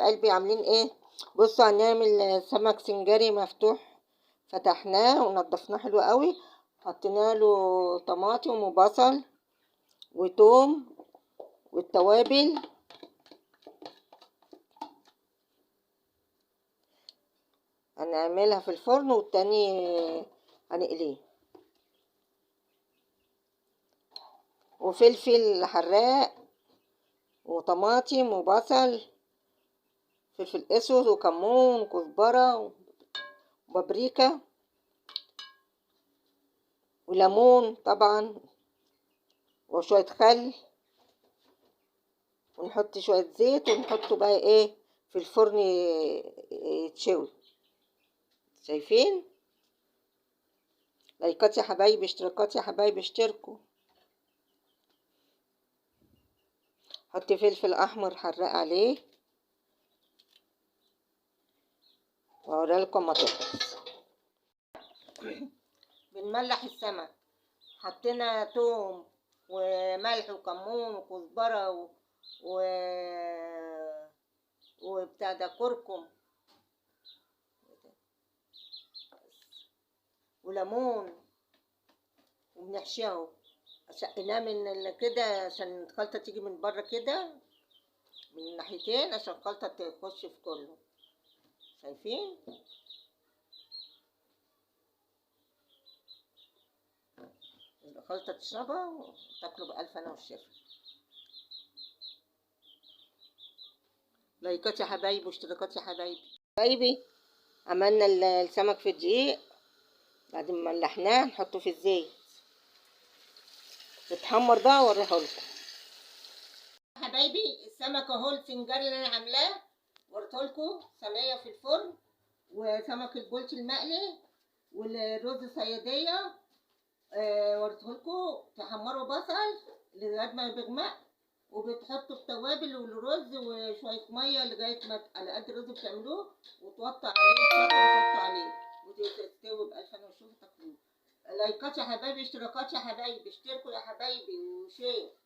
قلبي، عاملين ايه؟ بصوا، هنعمل سمك سنجاري مفتوح، فتحناه ونضفناه حلو قوي، حطينا له طماطم وبصل وتوم والتوابل. هنعملها في الفرن، والتاني هنقليه، وفلفل حراق وطماطم وبصل، فلفل اسود وكمون وكزبره وبابريكا وليمون طبعا، وشوية خل، ونحط شوية زيت، ونحطه بقى ايه في الفرن يتشوي. شايفين؟ لايكات يا حبايبي، اشتراكات يا حبايبي، اشتركوا. حط فلفل احمر حراق عليه، واوريها لكم ما تخلص. بنملح السمك، حطينا توم وملح وكمون وكزبره وبتاع ده كركم وليمون، وبنحشيه اهو. شقيناه من كده عشان الخلطة تيجي من بره كده من الناحيتين، عشان الخلطة تخش في كله. شايفين؟ الخلطة تشربها وتاكلوا بألف هنا والشفا. لايكات يا حبايبي واشتراكات يا حبايبي. حبايبي عملنا السمك في الدقيق، بعد ما ملحناه نحطه في الزيت يتحمر بقى، واوريها لكم حبايبي. السمك اهو السنجاري اللي انا عاملاه وريته لكم، صينية في الفرن، وسمك البولتي المقلي، والرز صياديه، وريته لكم. تحمروا بصل لغاية ما بيغمق، وبتحطوا التوابل والرز وشوية مية لغاية ما على قد الرز بتعملوه، وتوطوا عليه وتحطوا عليه وتستوي بألف هنا وشوفوا تاكلوه. لايكات يا حبايبي، اشتراكات يا حبايبي، اشتركوا يا حبايبي، و share.